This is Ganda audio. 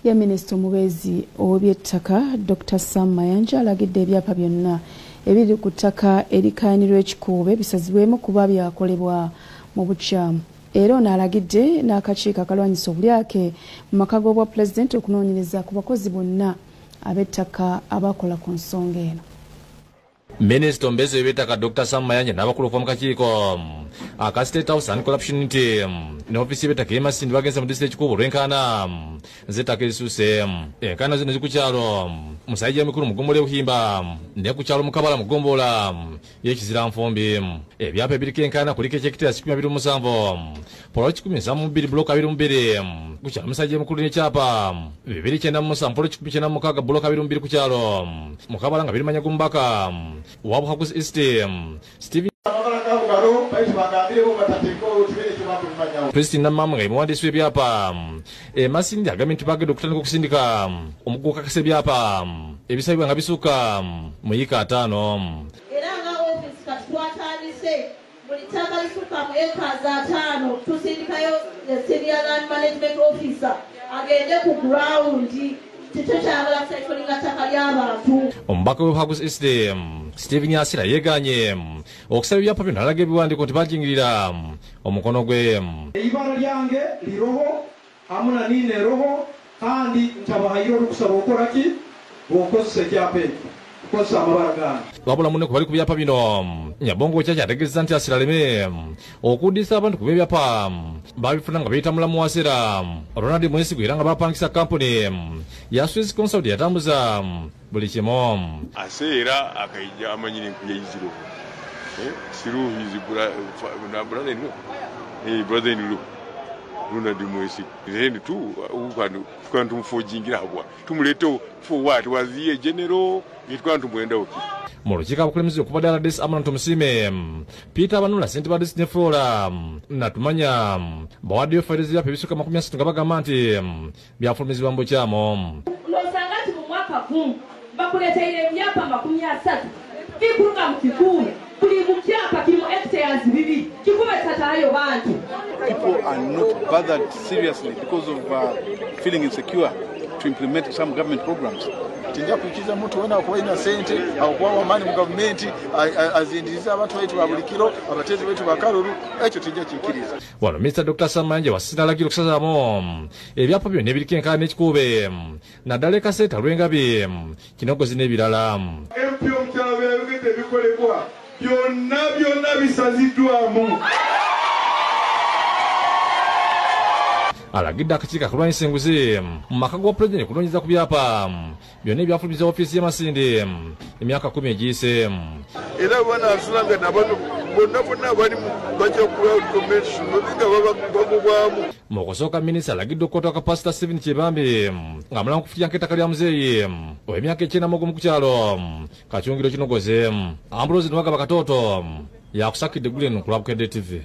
Ya minisita omubeezi ow'ebyettaka Dr. Sam Mayanja alagidde ebyapa byonna ebiri ku ttaka erikaanirwa ekikuube bisazibwemu kuba byakolebwa mu bukyamu. Era ono alagidde n'akakiiko akalwanyisa obulyake mu maka g'obwa pulezidenti okunoonyereza ku bakozi bonna ab'ettaka abakola ku nsonga eno. Minisita omubeezi w'ebyettaka Dr. Sam Mayanja n'abakulu okuva mu kakiiko aka State House Anti-Corruption Unit ne ofiisi y'ebyettaka ey'e Masindi bagenze mu disitulikiti y'Ekikuubo olw'enkaana z'ettaka ezisusse. Enkaana zino ziri ku kyalo Musajja Mikulu mu ggombolola y'e Buhimba ne ku kyalo Mukabala mu ggombolola y'e Kiziranfumbi. Ebyapa ebiriko enkaana kuliko eky'hekitaya 127, poloti 172, bulooka 22 ku kyalo Musajja Mukulu n'ekyapa 297, poloti 196, bulooka 22 ku kyalo Mukabala nga biri manya g'omubaka wa Buhaguzi East Steven President Namama nga ye muwandiisi w'ebyapa e Masindi agambye nti bagenda okutandika okusindika omugugu okakasa ebyapa ebisabibwa nga bisukka mu yiika 5. Era nga ofiisi kati twatandise buli ttaka lisukka mu acres 5 tusindikayo the senior land management officer agende ku ground. Omubaka w'Obuhaguzi East Steven Asira yeeganye okusaba ebyapa bino alaga ebiwandiiko nti bajingirira omukono gwe. Eibara lyange liroho hamuna nine roho kandi ntabahaire olukusaba okoraki bw'okozesa ekyapa ekyo kukozesa amabara gange. Wabula munne ku bali ku byapa bino Nyabongo Kyakya ategeezezza nti Asira aleme okuddisa abantu kuba ebyapa babifuna nga biyita mulamu wa Asira Ronald Mwesigwa era nga bapangisa kampuni ya Swiss Consult yatambuza buli kimu. Asira akaija amanyire nkuyaiziro siruhizi brother-in-law Ronald Mwesigwa then tu ukantu tumfojingira habwa tumuleto for what was he general nitwa tumwenda oki. Mu lukiiko abakulembeze okuva ddala RDC Amon Tumusiime, Peter Banula ssentebe wa RDC ne Flora Natumanya bawaddeyo fayiro z'ebyapa ebisukka 30 nga bagamba nti byafulumizibwa mu bukyamu. N'osanga nti mu mwaka gumu bakuleeteire ebyapa 30 bikuruga mu kikuubo buli mu kyapa kirimu hectares 2 kikube satayo bantu. People are not bothered seriously because of feeling insecure to implement some government programs. Tinja kuikiza mtu wena okuba ina sente akuwa wamani mu gavumenti azindiriza abantu baitu ba buli kiro abatezi baitu bakalulu ekyo tinja kikiriza. Wano Mr. Dr. Sam Mayanja wasinalagira okusazaamu ebyapa byonna ebiriko enkaana n'ekikuube naddala ekaseeta Lwengabi Kinogozi n'ebirala. MP omukyala bwe yayogedde ebikolebwa byonna byonna bisaziddwamu. Alagidde akakiiko akalwanyisa enguzi mu maka gwa pulezidenti okunoonyereza ku byapa byonna ebyafulumiza ofiisi y'e Masindi emyaka 10 egiyise. Era banaasula nabano bonna bonna abalimu bajja kuba bagobwamu. Mu kusooka minisita alagidde okukwatwa kwa Pasita Steven Kyebambi ng'amulanga okufutyanka ettaka lya muzeeyi ow'emyaka 91 ku kyalo Kakyungiro Kinogozi. Ambrose Nwagaba Katoto yakusakidde eggulu eno ku lwa Bukedde TV.